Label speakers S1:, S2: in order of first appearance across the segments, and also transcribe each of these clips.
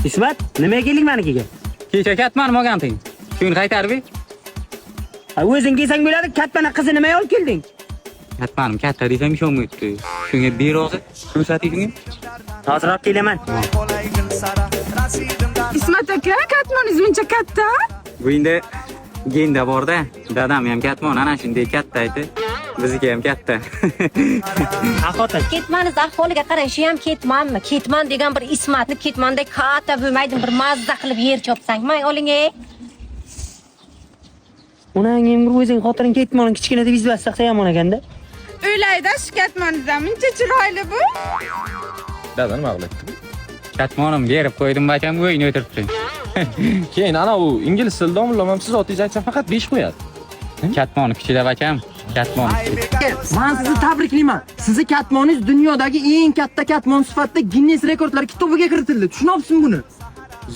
S1: Ismat, nimaga kelding manikiga?
S2: Kecha katman olganting. Shuni qaytarib ber.
S1: Ha, o'zing kelsang bo'ladi, katmana qizi nimaga olib kelding?
S2: Katmanim katta desam ishonmayapti. Shunga ber hozir. Ko'rsating shunga.
S1: Hozir olib kelaman.
S3: Ismat aka, katmoningiz buncha katta?
S2: Bu endi genda borda. Dadam ham katmon ana shunday katta edi. Bizniki ham katta.
S1: Ha, xotin.
S4: Ketmaniz ahvoliga qarang, shu ham ketmanmi? Ketman degan bir Ismatni ketmandek katta bo'lmaydi, bir mazza qilib yer chopsang. Mang oling ey.
S1: Unang ham bir o'zing xotining ketmoning kichkina deb izlasa yomon ekanda.
S3: O'layda shu katmoningiz muncha chiroyli bu.
S5: Dada nima qilyapti?
S2: Katmonim berib qo'ydim bacham, o'yin o'tiribdi.
S5: Keyin ana u ingliz tilida domlam ham siz otingizni aytsam faqat 5 qo'yadi.
S2: Katmon kuchida bacham. Katmon kuchida.
S6: Man sizni tabriklayman. Sizni katmoningiz dunyodagi eng katta katmon sifatida Guinness rekordlar kitobiga kiritildi. Tushunyapsizmi buni?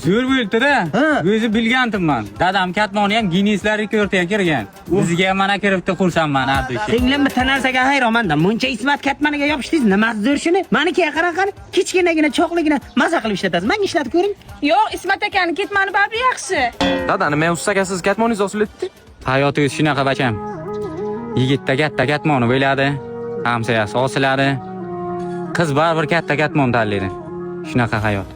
S2: Zo'r bo'libdi-da.
S6: Ha.
S2: O'zi bilgandim man. Dadam katmoni ham Guinnesslar rekordiga kirgan. Bizga ham mana kiribdi, xursandman abdushi.
S1: Singlim bitta narsaga hayronman-da. Muncha Ismat katmaniga yopishdingiz, nimasi zo'r shuni? Manikiga qarang qani, kichkinagina, cho'qligina maza qilib ishlatasiz. Menga ishlatib ko'ring.
S3: Yo'q, Ismat akani ketmani baribir yaxshi.
S5: Dada nima usta aka siz katmoningiz osilyapti?
S2: Hayot o'zi shunaqa bacham. Yigitda katta katmoni bo'ladi, hamsoyasi osiladi. Qiz baribir katta katmon tanlaydi. Shunaqa hayot.